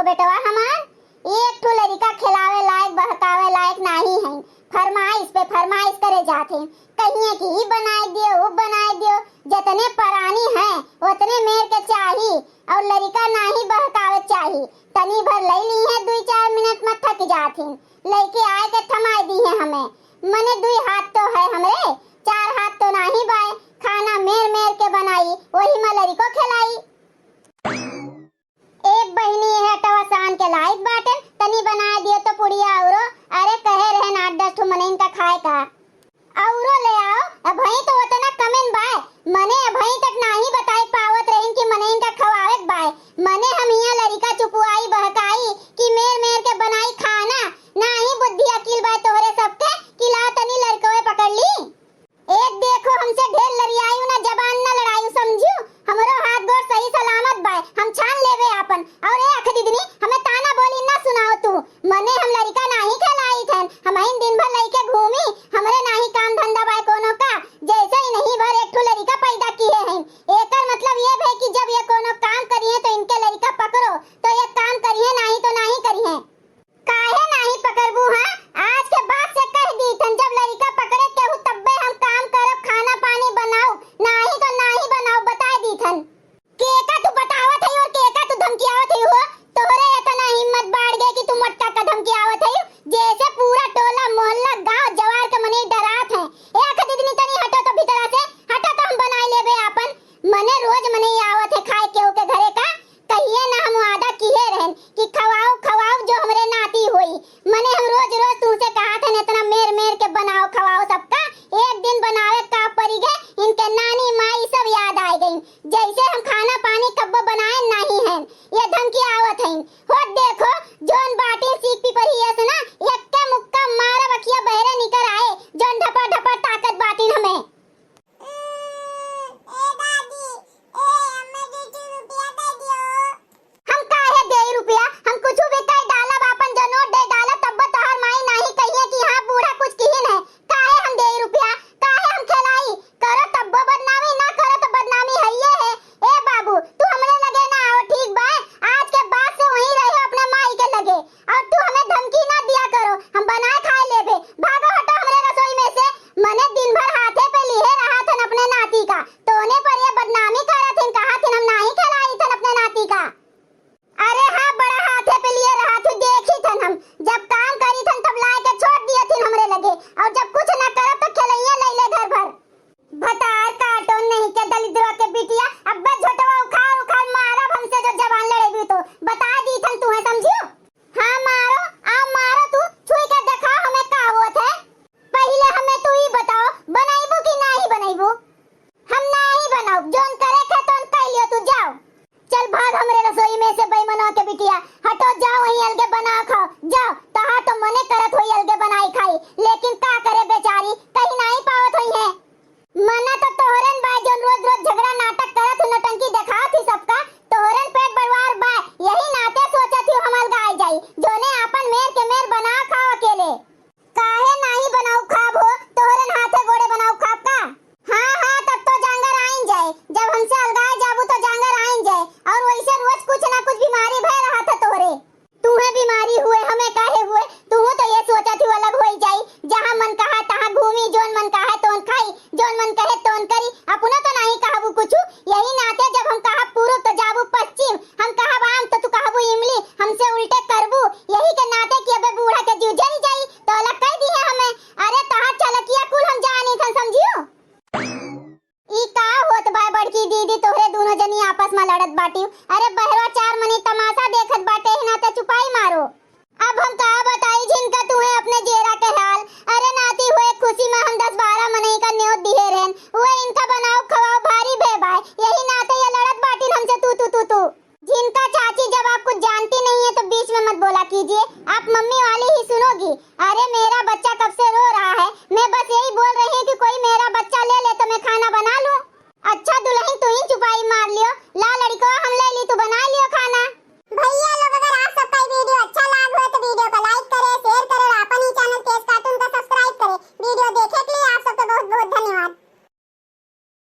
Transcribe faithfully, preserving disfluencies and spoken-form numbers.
बेटवा हमार, एक ठो लड़िका खेलावे लायक, बहकावे लायक नाही है। फरमाइश पे फरमाइश करे जात हैं, कहिए कि ई बनाए दियो, उ बनाए दियो। जतने परानी है, ओतने मेर के चाही, और लड़िका नाही बहकावे चाही। तनी भर लई ली है, दुई चार मिनट में थक जात हैं, लइके आए के थमाए दी है हमें। मने दुई हाथ तो है हमरे, चार हाथ तो नाही बाय। खाना मेर मेर के बनाई, वही में लड़िको खिलाई। ए बहिनी, एह टवा सान के लाइत बाटेन, तनी बनाए दियो तो पुड़िया औरो। अरे, कहे रहेन आठ दस ठो मनइन का खाए का। औरो ले आओ, अभई तो ओतना कमेन बाय। मने अभई तक नाही बताए पावत रहिन कि मनइन का खवावे के बाय। मने हम हियां लड़िका चुपुआई बहकाई कि मेर मेर के बनाई खाना। नाही बुद्धि अकील बाय तोहरे सबके कि ला तनी लड़िकवे पकड़ ली। ए देखो, हमसे ढेर लड़ियायु ना, जबान ना लड़ायु, समझियो? हमरो हाथ गोड़ सही सलामत बाय, हम छान लेबे आपन। और ए आँख दिदनी, हमें ताना बोली ना सुनाओ तू। मने हम लड़िका नाही खेलाइत हन, हमहिन दिन भर लइके घूमी, हमरे नाही काम धंधा बाय कोनो का। जैसे इनही भर एक ठो लड़िका पैदा किहे हैं, एकर मतलब ये भे कि जब ये कोनो काम करिहे तो इनके लड़िका पकड़ो, तो ये काम करिहे, नाही तो नाही करिहे। काहे नाही पकड़बू, हाँ? आज के बाद से कह दीथन, जब लड़िका पकड़े केहू तब्बे हम काम करब, खाना पानी बनाऊ, नाही तो नाही बनाऊ, बताए दीथन। केका तू बतावत है और केका तू धमकियावत है हो? तोहरे इतना हिम्मत बाढ़ गए कि तू मोटका का धमकियावत है, जैसे पूरा टोला मोहल्ला गांव जवार के मनई डरात है। ए आँख दिदनी, तनी हटो तो भीतरा से, हटो तो हम बनाए लेबे आपन। मने रोज मनई आवत है खाए केहू के घरे का, कहिए ना हम वादा किहे रहन कि खवाओ, खवाओ जो हमरे नाती होई। मने हम रोज रोज तुमसे कहत हन, इतना मेर मेर के बनाओ, खवाओ सबका। एक दिन बनावे का परी गए, इनके नानी माई सब याद आए गई। जैसे हम खाना पानी कब्बो बनाए नाही हैं, ये धमकी आवत हैं। होत देखो, जोन बाटिन सीख पिपरी ऐसे ना, एक के मुक्का मारब अखिया बहरे निकर आए, जोन ढपा ढपा ताकत बाटिन हमें। ए दादी, ए अम्मा जी, तू रुपया दे दियो। हम काहे देई रुपया? हम कुछु भी कह डालब, आपन जो नोट दे डालब, तब तोहर माई नाही कहिए कि हाँ, बूढ़ा कुछ किहिन है। काहे हम देई रुपया? काहे हम खेलाई? करो तब्बो बदनामी, ना करो तो बदनामी हइये है। ए बाबू, तू हमरे लगे ना आओ, ठीक बा? आज के बाद से वहीं रहो अपने माई के लगे। और तू हमें धमकी ना दिया करो, हम बनाए खाए लेबे। भागो हटो हमरे रसोई में से। मने दिन भर हाथे पे लिहे रहत हन अपने नाती का, तोने पर ये बदनामी करत हन, कहत हन हम नाही खेलाइत हन अपने नाती का। अरे हाँ, बड़ा हाथे पे लिए रहत हन, देखित हन हम, जब काम करित हन तब लाए के छोड़ दियत हन हमरे लगे, और जब कुछ ना करब तो खेलइया लइले घर भर। भतार काटो नहीं के दलिद्रवा के बिटिया, अब्बे झोटवा उखाड़ उखाड़ मारब हमसे जो जबान लड़ेबी तो। बता दीथन तुहे, समझियो? हाँ मारो, आओ मारो तू, छुई के देखाओ हमें का होत है। पहिले हमें तू ई बताओ, बनइबू कि नाही बनइबू? हम नाही बनाउब, जोन करे के तोन कह लियो तू, जाओ। चल भाग हमरे रसोई में से बेईमनवा के बिटिया, हटो जाओ वहीं अलगे बनाओ खाओ, जाओ। तोहार तो मने करत होई अलगे बनाई खाई, लेकिन का करे बेचारी, कहीं नाही पावत होई है। मना तो तोहरन बा, जोन रोज रोज झगड़ा नाटक करत हू, नौटंकी देखावत ही सबका, तोहरन पेट बरवार बा, यही नाते सोचत ही हम अलगाए जाई, जोने आपन मेर के मेर बनाओ खाओ अकेले। काहे नाही बनाऊ खाब हो, तोहरन हाथे गोड़े बनाऊ खाब का? हाँ, हाँ, तब तो जांगर आइन जाए, जब हमसे अलगाए जाबू तो जांगर आइन जाए, और वैसे रोज कुछ ना कुछ बीमारी भय रहत है तोहरे। तुहे बीमारी हुए, हमें काहे हुए? तुहू तो ये सोचत ही अलग होई जाई, जहाँ मन कहा तहाँ घूमी, जोन मन कहा तोन खाई, जोन मन कहे तोन करी, अपनो तो नाही कहबू कुछु। यही नाते जब हम कहब पूरब तो जाबू पश्चिम, हम कहब आम तो तू कहबू इमली, हमसे उल्टे